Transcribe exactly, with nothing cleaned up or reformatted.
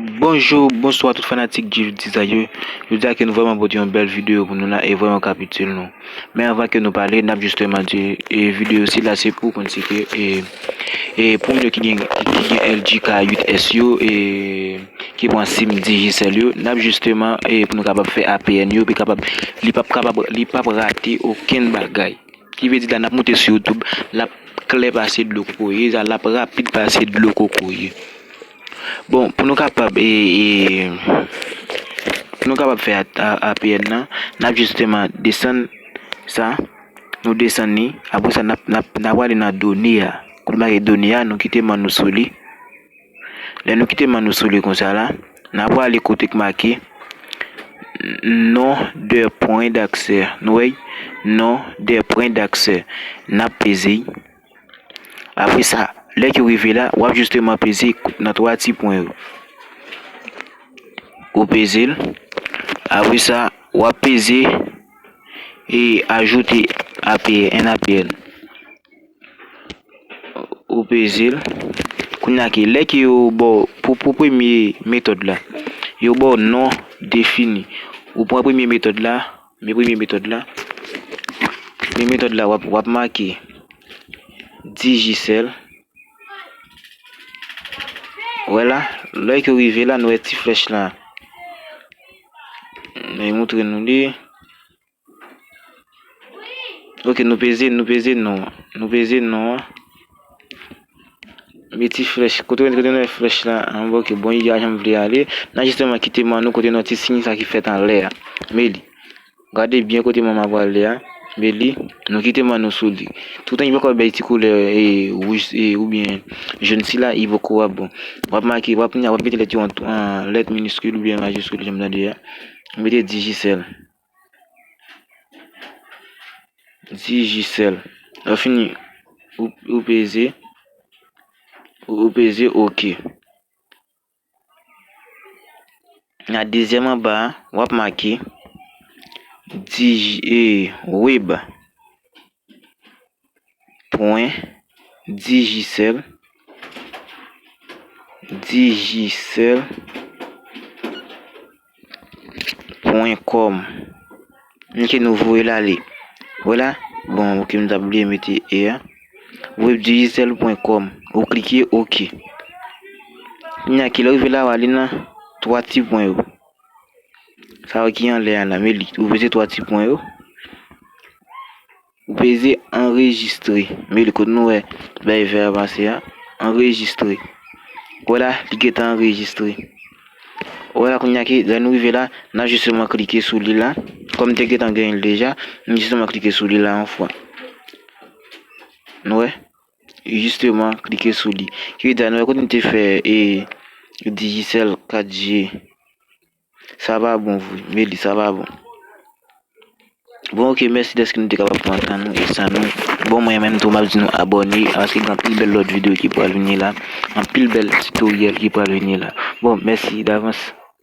Bonjou, bonswa tout fanatik Jeff Design yo. Jodi a ke nou vrèman pote yon bèl videyo pou nou la e vrèman k ap itil nou. Men anvan ke nou pale, n ap jisteman di, e videyo sila se pou konn se ke, e, e pou moun yo ki gen, ki gen L G K uit S yo, e ki pran sim Digicel yo, n ap jisteman, e pou nou kapab fè A P N yo, pi kapab, li p ap kapab, li p ap rate okenn bagay. Ki vle di la, n ap moute sou YouTube, l ap klè pase dlo kokoye, sa, l ap rapid pase dlo kokoye. Bon, pou nou kapab, e, e, pou nou kapab fè a, a, A P N nan, n ap jisteman desann sa, nou desann li, apre sa, n ap, n ap, n ap prale nan done a. Kote make done a, nou kite men nou sou li. Lè nou kite men nou sou li konsa la, n ap prale kote k make nom de point d'accès. Nou wè, nom de point d'accès. N ap peze. Apre sa, lè ke w rive la, w ap jisteman peze nan twa ti pwen yo. Ou peze l. Apre sa, w ap peze e ajoute A P N, A P N. Ou peze l. Kounye a ke lè ke yo ba w pou, pou premye metòd la, yo ba w non defini. Ou pran premye metòd la, men premye metòd la. Men metòd la, w ap, w ap make Digicel. Wè la, lè ke w rive la, nou wè ti flèch la. Mwen montre nou li. Ok, nou peze, nou peze non an. Nou peze non an. Men ti flèch, kote, kote nou wè flèch la anba, ok, bon, li a janm vle ale. N a jisteman kite men nou kote nou ti siy sa ki fèt anlè a. Men li. Gade byen kote men m ap prale a. Men li, nou kite men nou sou li. Toutan li poko bay ti koulè, e, wouj, e, oubyen jòn sila, li poko ap bon. W ap make, w ap, w ap mete lèt yo an, an lèt miniskil oubyen majiskil, jan m tande a. Mete Digicel. Digicel. Lè w fini, ou, ou peze, ou, ou peze ok. Nan dezyèm anba a, w ap make Digi, e, web pwen Digicel, Digicel pwen com. Ok, nou voye l ale. Vwala. Bon, ok, m t ap bliye mete e a. Web digicel pwen com. Ou klike ok. Kounye a, lè w rive la, w ale nan twa ti pwen yo. Sa yo ki anlè a la, men li. Ou peze twa ti pwen yo. Ou peze anrejistre. Men li, kote nou wè bay vè a pase a. Anrejistre. Vwala, li gentan anrejistre. Vwala, kounye a ke lè nou rive la, n a jisteman klike sou li la. Kòm m te gentan genyen l deja, m jisteman klike sou li la yon fwa. Nou wè? Jisteman, klike sou li. Ki vle di, nou wè kote m te fè, e, Digicel kat G. Sa pa bon vre. Men li, sa pa bon. Bon, ok, mèsi dèske nou te kapab pran tan nou e san nou. Bon, mwen menm tou, m ap di nou abòne, paske gen anpil bèl lòt videyo ki pral vini la. Anpil bèl titoryèl ki pral vini la. Bon, mèsi davans.